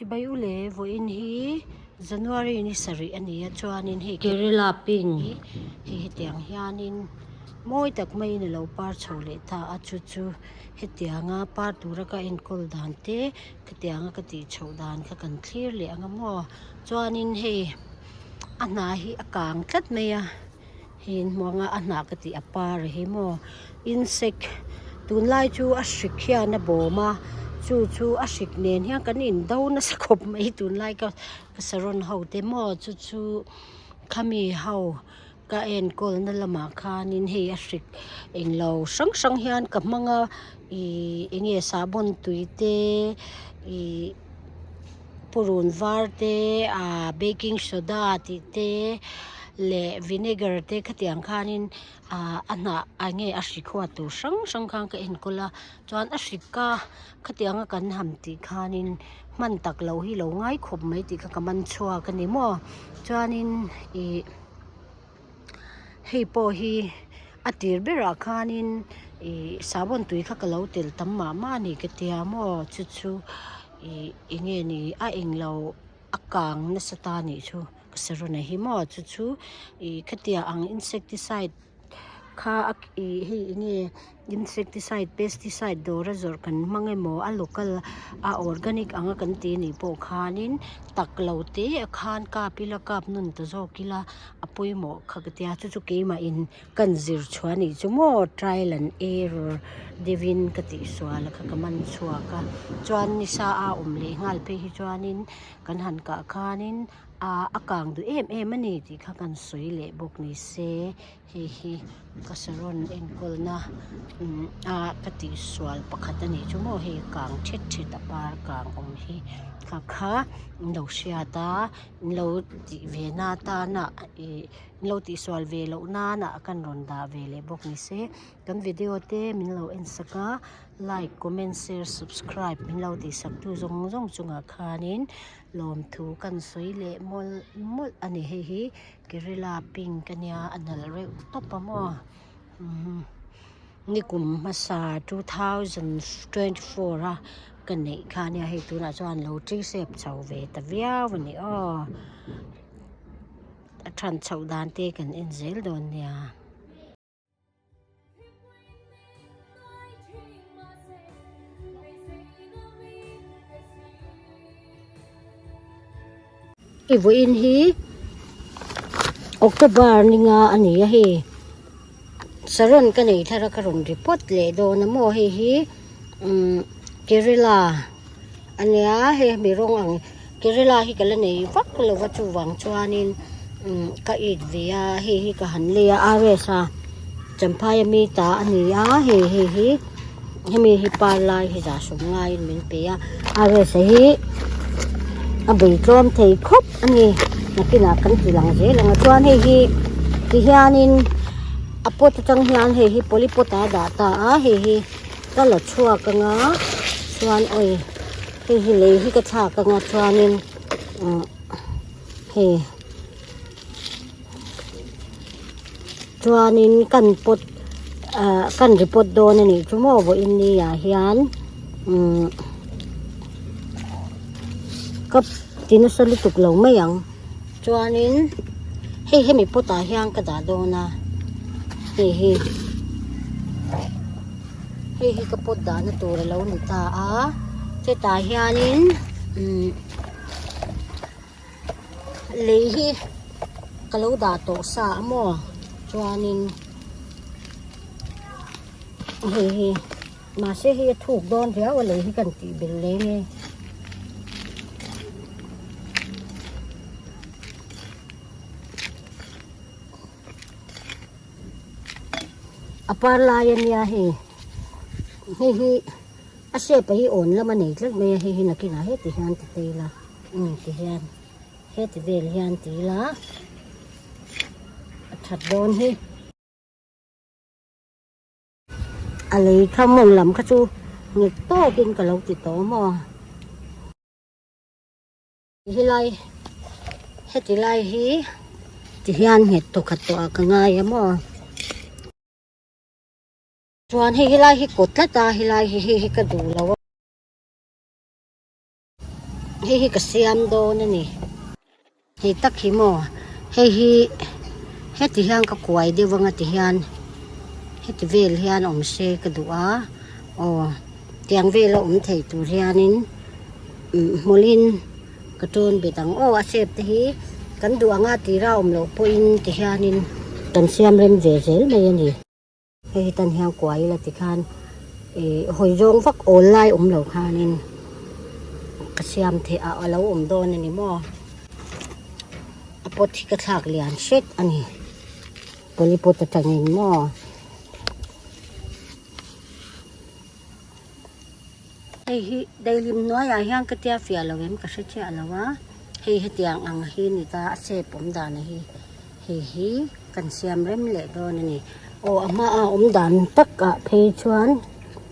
Chibai u le, vawiin hi January ni sarih a ni a chuanin hei Kerala pink hei hetiang hianin mawi tak maiin a lo par chho leh ta a chu chu hetianga par tura ka enkawl dan te khatianga ka tih chhoh dan kha kan thlir leh ang a maw chuanin hei a hna hi a kang tlat mai a. Hei in hmuh anga a hnah ka tih a par a hi maw insect tunlai chu a hrik hian a bawm a chu chu a hrik nen hian kan in do nasa khawp mai tunlai ka ka saron ho te maw chu chu khami ho ka enkawl na lamah khanin hei a hrik englo hrang hrang hian ka hmang a ihh enge sahbawn tui te ihh. Purun var te ah baking soda tih te leh vinegar te khatiang khanin ah a hnah ah nge a hri khuat tur hrang hrang khan ka enkawl a chuan a hrik a khatianga kan han tih khanin hman tak loh hi lo ngai khawp mai tih kha ka man chhuak a ni maw chuanin ih. Hei pawh hi a tir berah khanin ih sahbawn tui kha ka lo tel tam mah mah a ni ka tia maw chu chu ih eng nge ni a englo a kang nasa ta a nih chu ka saron a hi maw chu chu ih khatiang ang insecticide kha a ih hei eng nge. Insecticide, pesticide dawr a zawrh kan hmang emaw a local a organic anga kan tih anih pawh khanin tak lo te a khan kap ila kap nun ta zawk ila a pawimawh kha ka tia chu chu keimahin kan zir chhuah anih chu maw trial and error deuhin ka tihsual a kha ka man chhuak a chuan nisa a awm leh nghal phei hi chuanin kan han kah khanin ah a kang duh em em a ni tih kha kan sawi leh bawk ni se. Hei hi ka saron enkawlna umm a ka tihsual pakhat a nih chu maw hei kang thet thet a par kang awm hi kha kha in lo hriat a in lo tih ve na atana ih in lo tihsual ve loh nana kan rawn dah ve leh bawk ni se kan video te min lo en sak a like comment share subscribe min lo tihsak tu zawng zawng chungah khanin lawmthu kan sawi leh mawlh mawlh a ni hei hi. Kerela pink ania a nalh reuh tawp a maw umm nikum hmasa 2024 a ka neih kha ania hei tunah chuan lo ṭi sep chho ve ta viau a ni aw a ṭhan chhoh dan te kan en zel dawn nia. I vawiin hi October ni nga a ni a hei saron ka nei thar a ka rawn report leh dawn a maw hei hi umm Kerala a nia hei mi rawng ang Kerala hi ka la nei vak lo va chuvang chuanin umm ka it ve a hei hi ka han lei a RS a Champhai ami ta a ni a hei hei hi hemi hi par lai hi zah sawm ngaiin min pe a RS a hi a bei tlawm thei khawp a ni nakinah kan ti lang zel ang a chuan hei hi ti hianin a pot atang hian hei hi polypot ah a dah ta a hei hi ka la chhuak anga chuan awi hei hi lei hi ka thlak anga chuanin umm hei chuanin kan pot ah kan report dawn a nih chu maw vawiin ni ah hian umm ka ti nasa lutuk lo mai ang chuanin hei hemi pot ah hian ka dah dawn a hei hi hei hi ka pot dahna tur a lo ni ta a chetah hianin umm lei hi ka lo dah tawh sa a maw chuanin hei hi mahse hei a thuk dawn riau a lei hi kan tih belh leh nge. A par lai a nia hei hei hi a shape hi awn lam a nei tlat mai a hei hi nakinah heti hian ti phei ila umm ti hian heti vel hian ti ila a that dawn hi. A lei kha mawng lam kha chu nghet tawkin ka lo ti tawh maw. Helai heti lai hi ti hian nghet tawkhat tawh ah ka ngai a maw chuan hei helai hi kawt tlat a helai hi hei hi ka duh lo a. Hei hi ka siam dawn a ni. Hei tak hi maw hei hi heti hian ka kuai deuh anga ti hian heti vel hian awm se ka duh a aw tiang vela awm thei tur hianin hmawlhin ka tawn bet ang aw a shape te hi kan duh anga tira awm loh pawhin ti hianin kan siam rem ve zel mai a ni. Hei hi tan hian kuai ila tikhan ih hawi zawng vak awl lai awm lo khanin ka siam theih a alo awm dawn a ni maw a pot hi ka thlak lian hret a ni poly pot atangin maw. Hei hi daihlim hnuaiah hian ka tia fiah lo em ka hre chiah lo a, hei hetiang ang hi ni ta a shape awm dan hi hei hi kan siam rem leh dawn a ni. Aw a hmaa awm dan takah phei chuan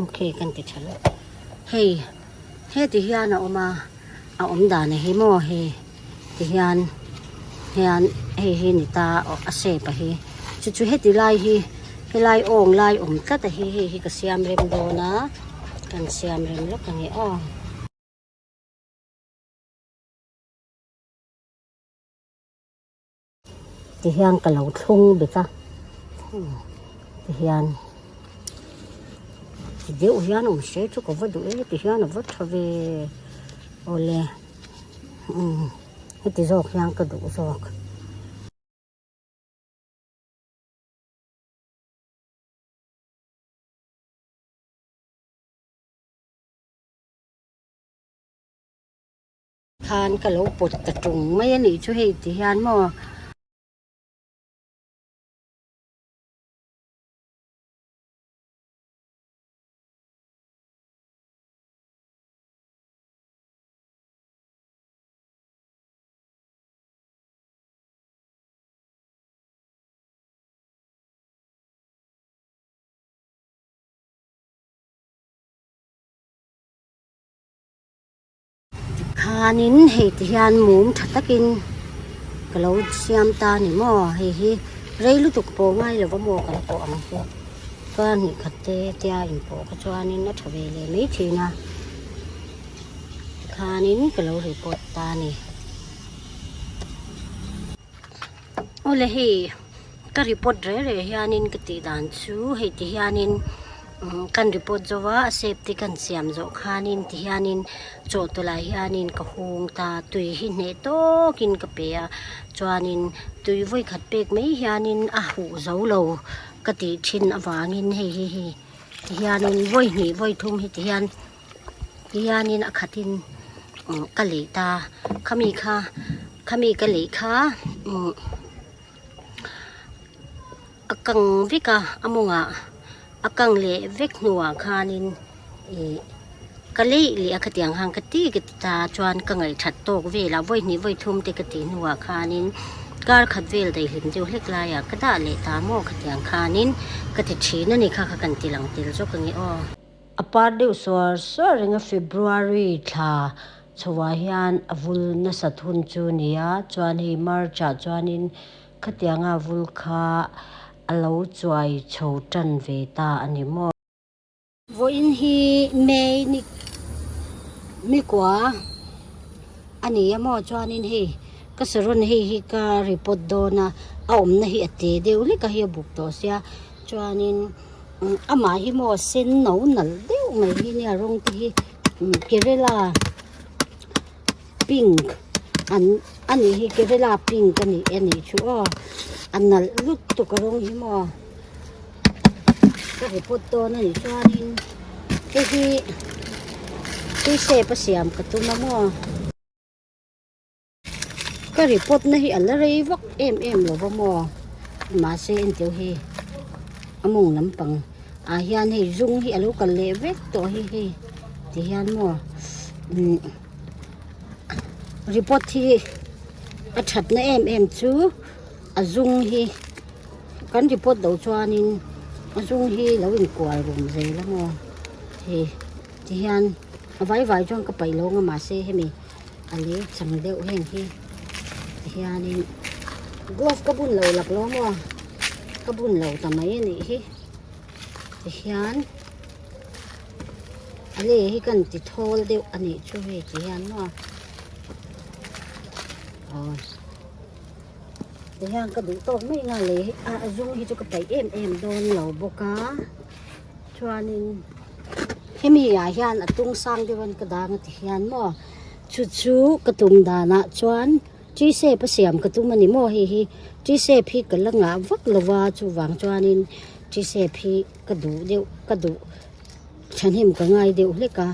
okay kan ti tha leh hei heti hian a awm a a awm dan hi maw hei ti hian hian hei hi ni ta a shape a hi chu chu heti lai hi helai awng lai awm tlat a hi hei hi ka siam rem dawn a kan siam rem lawk ang e aw. Ti hian ka lo thlung bet a ti hian ti deuh hian awm se chu ka va duh e ti hian a va tha ve awle umm heti zawk hian ka duh zawk. Khan ka lo pawt ta tung mai a nih chu hei ti hian maw. Khanin hei ti hian mum tha takin ka lo siam ta a ni maw hei hi rei lutuk pawh ngai lo va maw kan pawh ang chu ka hnih khat te tia inpawh kha chuanin a tha ve leh mai thin a tikhanin ka lo report ta a ni awle hei ka report reh reh hianin ka tih dan chu hei ti hianin. Kan report zo a, a shape te kan siam zawh khanin tihianin chawhtawlh ah hianin ka hung ta, tui hi hneh tawkin ka pe a, chuanin tui vawi khat pek mai hianin a huh zo lo ka tih thin avangin hei hi hi tihianin vawi hnih vawi thum hi tihian tihianin a khatin ka lei ta, khami kha khami ka lei kha umm. A kang vek a a mawngah a kang leh vek hnuah khanin ih ka leih leh a khatiang khan ka ti ka ti ta chuan ka ngaihthat tawk vel a vawi hnih vawi thum te ka tih hnuah khanin kar khat vel daihlim deuh hlek laiah ka dah leh ta maw khatiang khanin ka ti thin a ni kha kha kan ti lang tel zawk ang e aw. A par deuh suar suar reng a February thla chhoah hian a vul nasat hun chu a ni a chuan hei March ah chuanin Khatianga vul kha a lo chuai chho tan ve ta a ni maw? Vawiin hi May ni nikua a ni a maw? Chuanin hei ka saron hei hi ka report dawn a, a awmna hi a te deuh hlek a hi a buk tawh sia. Chuanin amah hi maw sen no nalh deuh mai hi nia rawng te hi Kerala. Pink an a nih hi Kerala pink a nih a nih chu aw a nalh lutuk a rawng hi maw ka report dawn a nih chuanin hei hi tui shape a siam ka tum a maw ka report na hi a la rei vak em em lo va maw mahse entir hi a mawng lampang ah hian hei zung hi a lo kal leh vek tawh hi hei ti hian maw umm report hi a thatna em em chu a zung hi kan report loh chuanin a zung hi lo inkual rum zel a maw hei ti hian a vai vai chuan ka paih lo ang a mahse hemi a lei chang deuh heng hi ti hianin glove ka bun lo lak lo maw ka bun lo ta mai a nih hi ti hian a lei hi kan ti thawl deuh a nih chu hei ti hian maw. Aw tihian ka duh tawk mai anga lei hi a zum hi chu ka paih em em dawn lo bawk a chuanin hemi ah hian a tung sang deuh an ka dang a ti hian maw chu chu ka tum danah chuan tree shape a siam ka tum a ni maw hei hi tree shape hi ka la ngah vak lo va chuvang chuanin tree shape hi ka duh deuh ka duh thahnem ka ngai deuh hlek a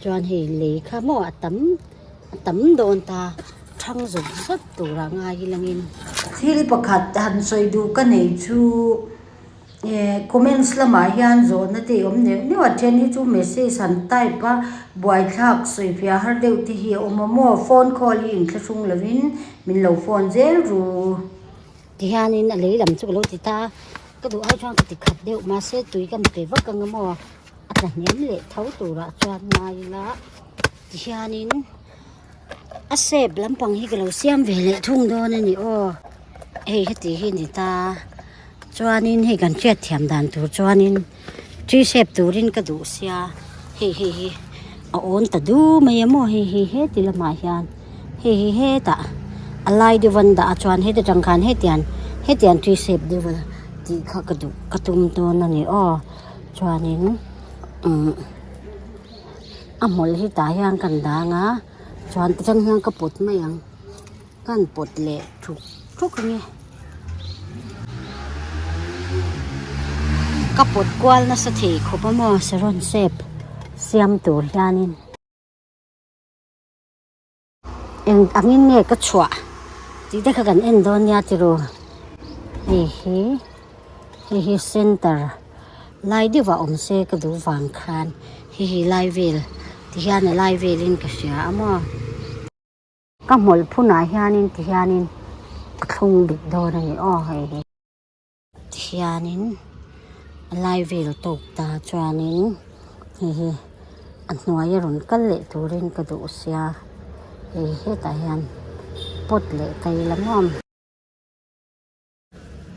chuan hei lei kha maw a tam a tam dawn ta thang zawt zawt tura ngai hi langin. Thil pakhat han sawi duh ka nei chu eh comments lamah hian zawhna te awm neuh neuh a then hi chu message han type a buaithlak sawi fiah har deuh te hi a awm a maw phone call hi inthlahrung lovin min lo phone zel ru. Tihianin a lei lam chu ka lo ti ta a, ka duh ai chuan ka ti khat deuh mahse tui kan pe vak ang a maw a tla hniam leh tho turah chuan ngai ila tihianin a shape lampang hi ka lo siam ve leh thung dawn a ni aw hei heti hi a ni ta chuanin hei kan hriat thiam dan tur chuanin tree shape turin ka duh sia hei hei hi a awn ta du mai a maw hei hi heti lamah hian hei hi hetah a lai deuh an dah a chuan heti tang khan hetiang hetiang tree shape deuh a tih kha ka duh ka tum dawn a ni aw chuanin umm a hmawlh hi tah hian kan dang a chuan ti tang hian ka pawt mai ang kan pawt leh thuk thuk ang e ka pawt kual nasa thei khawp a maw saron shape siam tur hianin. Eng angin nge ka chhuah tih te kha kan en dawn nia tiraw hei hi hei hi center lai deuh ah awm se ka duh vang khan hei hi lai vel ti hian a lai velin ka hria a maw ka hmawlh phunah hianin ti hianin a thlung bik dawn a ni aw hei hi. Tihianin a lai vel tawk ta chuanin hei hi a hnuai a rawn kal leh turin ka duh sia hei hetah hian pot leh kai la nuam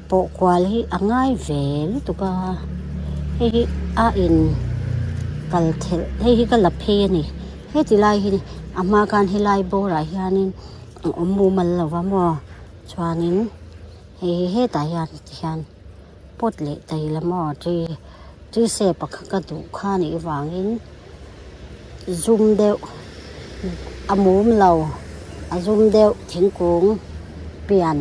pawh kual hi a ngai ve lutuk a hei hi a in kal thelh hei hi ka la phei a ni heti lai hi a hma khan helai bawrah hianin a awm mumal lo va maw chuanin. Hei hi hetah hian ti hian pot leh tai la maw tree tree shape a kha ka duh kha nih vangin zum deuh a mum lo a zum deuh thingkung pian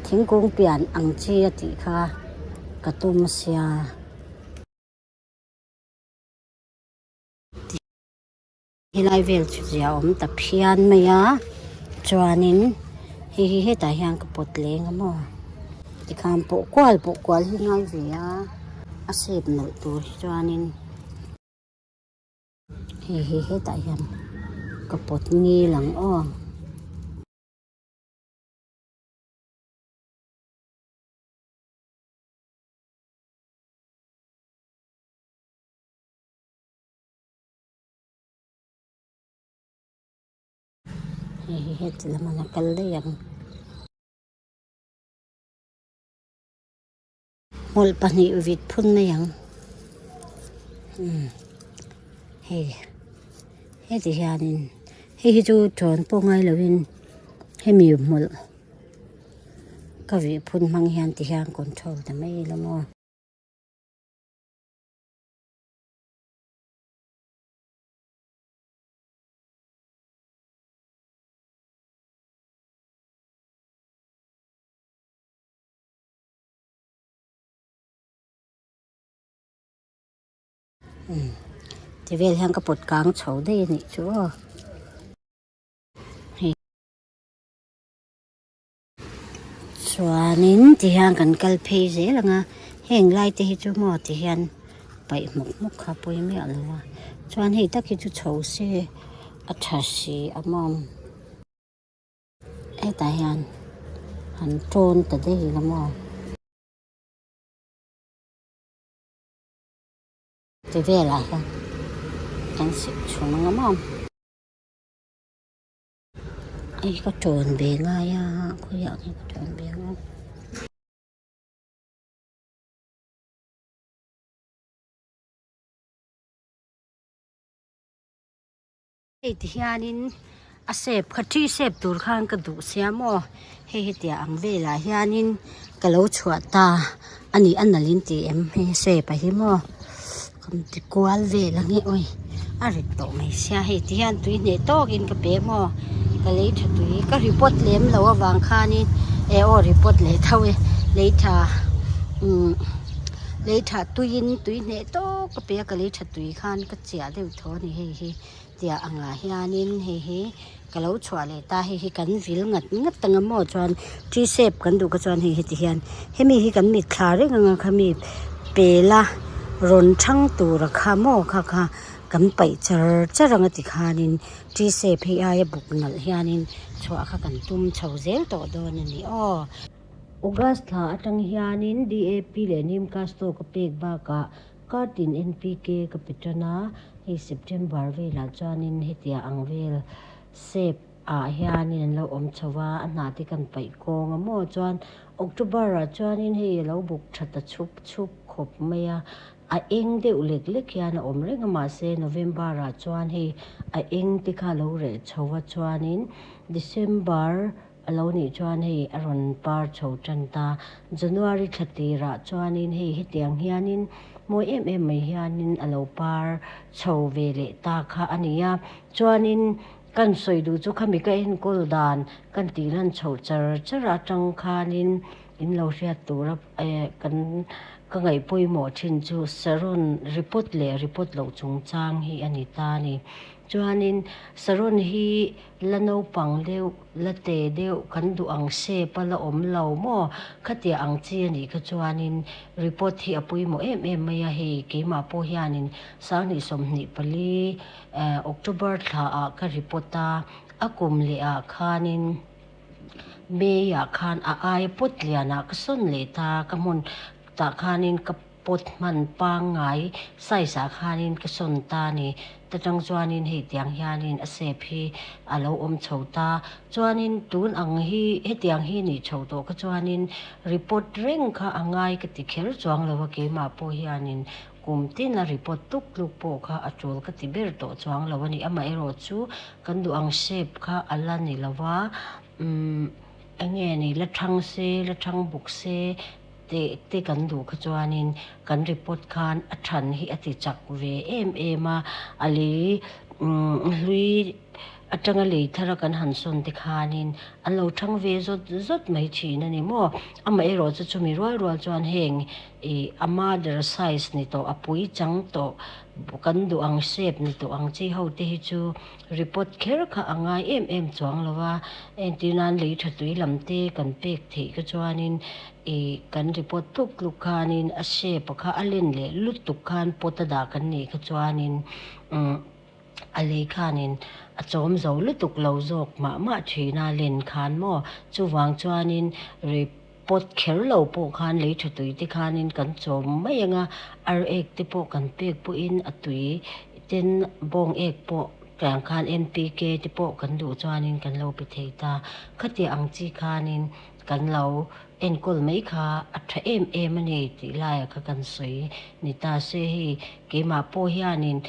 thingkung pian ang chi a tih kha ka tum sia. Helai vel chu zia awm ta phian mai a chuanin hei hi hetah hian ka pawt leng a maw tikhan pawh kual pawh kual hi ngai ve a a shape nalh tur hi chuanin hei hi hetah hian ka pawt ngil ang aw. Hei hi heti lam an a kal daih ang. Hmawlh pahnih vit phun mai ang. Umm hei heti hianin hei hi chu tawn pawh ngai lovin hemi hmawlh ka vih phun hmang hian ti hian control ta mai ila maw. Ti vel hian ka pawt kang chho daih a nih chu aw. Hei chuanin ti hian kan kal phei zel ang a heng lai te hi chu maw ti hian paih hmawk hmawk kha pawi miah lo a chuan hei tak hi chu chho se a tha si a maw. Hetah hian han tawn ta daih ila maw. Ti velah hian kan sik chhum ang a maw. Hei ka tawn ve ngai a khawiah nge ka tawn ve ang aw. Hei ti hianin. A shape kha tree shape tur khan ka duh sia maw hei hetiang ang velah hianin ka lo chhuah ta a ni a nalh in ti em hei shape a hi maw kan ti kual vel ang e awi a rit tawh mai sia hei ti hian tui hneh tawkin ka pe maw ka lei tha tui ka report lem lo avang khanin e aw report leh tho e lei tha umm lei tha tuiin tui hneh tawk ka pe a ka lei tha tui khan ka chiah deuh tho a ni hei hi. Tiah angah hianin hei hi ka lo chhuah leh ta hei hi kan vil ngat ngat ang a maw chuan tree shape kan duh kha chuan hei heti hian hemi hi kan mitthla reng ang a khami pela rawn thang tura kha maw kha kha kan paih char char ang a tikhanin tree shape hei aia buk nalh hianin chhuah kha kan tum chho zel tawh dawn a ni aw. August thla atang hianin DAP leh Nimcasto ka pek bakah Kartin NPK ka pe tan a, hei September velah chuanin hetiang ang vel shape ah hianin an lo awm chho a, a hnah te kan paih kawng a maw chuan October ah chuanin hei a lo buk tha ta chhup chhup khawp mai a, a eng deuh lek lek hian a awm reng a mahse November ah chuan hei a eng te kha a lo reh chho a chuanin December A lo nih chuan hei a rawn par chho tan ta. January thla tirah chuanin hei hetiang hianin mawi em em mai hianin a lo par chho ve leh ta kha a ni a. Chuanin kan sawi duh chu khami ka enkawl dan kan tih lan chhoh char char atang khanin in lo hriat tura eh kan ka ngaih pawimawh thin chu saron report leh report loh chungchang hi a ni ta a ni. Chuanin saron hi la naupang deuh, la te deuh kan duh ang shape a la awm lo maw? Khatia ang chi a nih kha chuanin report hi a pawimawh em em mai a, hei keimah pawh hianin 2024 October thlaah ka report a, a kum lehah khanin May ah khan a aia pawt lianah ka sawn leh ta, ka hmun tah khanin ka Pot hman pangngai size ah khanin ka sawn ta a ni. Ta tang chuanin hei tiang hianin a shape hi a lo awm chho ta. Chuanin tun ang hi hetiang hi nih chho tawh kha chuanin report reng kha a ngai ka ti kher chuang lo a keimah pawh hianin kum tin a report tluk tluk pawh kha a tul ka ti ber tawh chuang lo a ni. Amaherawhchu kan duh ang shape kha a la ni lo a umm eng nge ni la thang se la thang bawk se Teh te kan duh kha chuanin kan report khan a than hi a ti chak ve em em a, a lei hlui atanga lei thara kan han sawn te khanin an lo thang ve zawt zawt mai thin a ni maw. Amaherawh chu chumi rual rual chuan heng ih a mother size ni tawh a pui chang tawh kan duh ang shape ni tawh ang chi ho te hi chu report kher kha a ngai em em chuang lo a, entir nan lei tha tui lam te kan pek theih kha chuanin Ih kan report tluk tluk khanin a shape kha a len leh lutuk khan pot a dah kan nih kha chuanin umm a lei khanin a chawm zo lutuk lo zawk mah mah thin a len khan maw chuvang chuanin report kher lo pawh khan lei tha tui te khanin kan chawm mai ang a ar ek te pawh kan pek pawhin a tui ten bawng ek pawh tiang khan N_P_K te pawh kan duh chuanin kan lo pe thei ta khatiang ang chi khanin. Kan lo enkawl mai kha a tha em em a ni tih laia kha kan sawi ni ta se hei keimah pawh hianin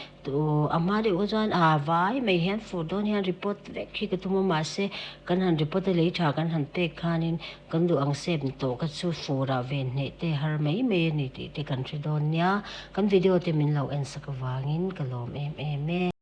a hma deuh kha chuan a vai mai hian fur dawn hian report vek hi ka tum a mahse kan han report a lei tha kan han pek khanin kan duh ang sep ni tawh kha chu furah ve hneh te har mai mai a ni tih te kan hre dawn nia kan video te min lo en sak avangin ka lawm em em e.